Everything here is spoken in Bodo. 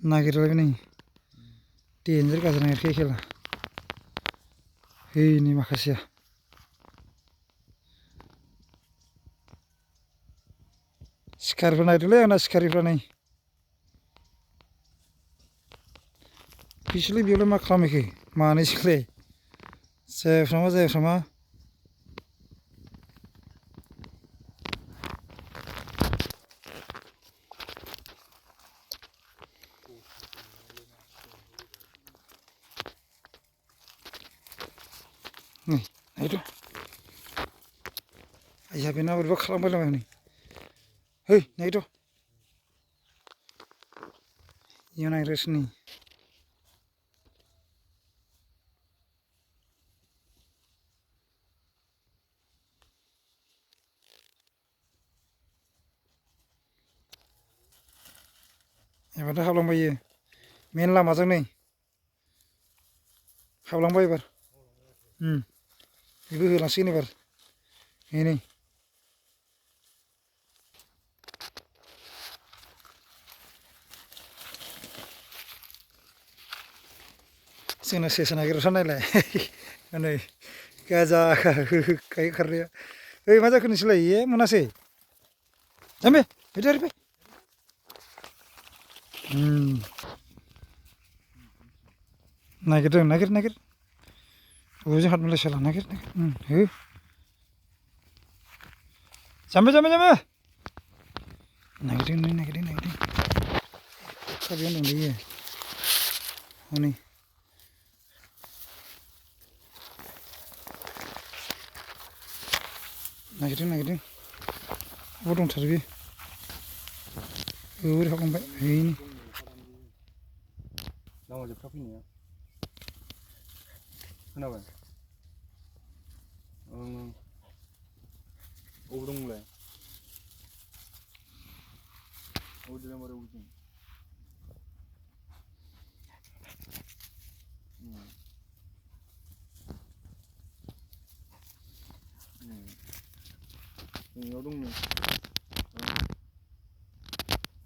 नागिरबायबो नै देनजार गाज्रि नागिरखायो खेला हैनि माखासेया सिखारिफोर नागिरदोंलै आंना सिखारिफ्रा नै बिसोरलाय बेयावलाय मा खालामहैखो मानैसोलाय जायाफ्रामा नै नायथ' आइया बेना बोरैबा खालामबायलाबाय नै है नायथ' इयाव नागिरगासिनो नै एबारथ' हाबलांबाय इयो मेन लामाजों नै हाबलांबाय एबार बेबो होलांसिगोन एबार नै जोंना सेसा नागिरग्राफ्रा नायलाय नै गाजा होखायो खारनाया ओइ मा जाखो नोंसोरलाय ए मोनासै जाम्बे फैदो ओरै फै नागिरदों नागिर बबेजों हाबनोलाय साला नागिर हो जाम्बे नागिरदों दा बेयावनो दंलै इयो हनै नागिरदों बबाव दंथारो बे ओरै हाबलांबाय हैनि लामाजोबखा फैनाया खोनाबाय ओं अबाव दं नोंलाय अबाव दिलांबारि अबावथिं जोंनियाव दं नै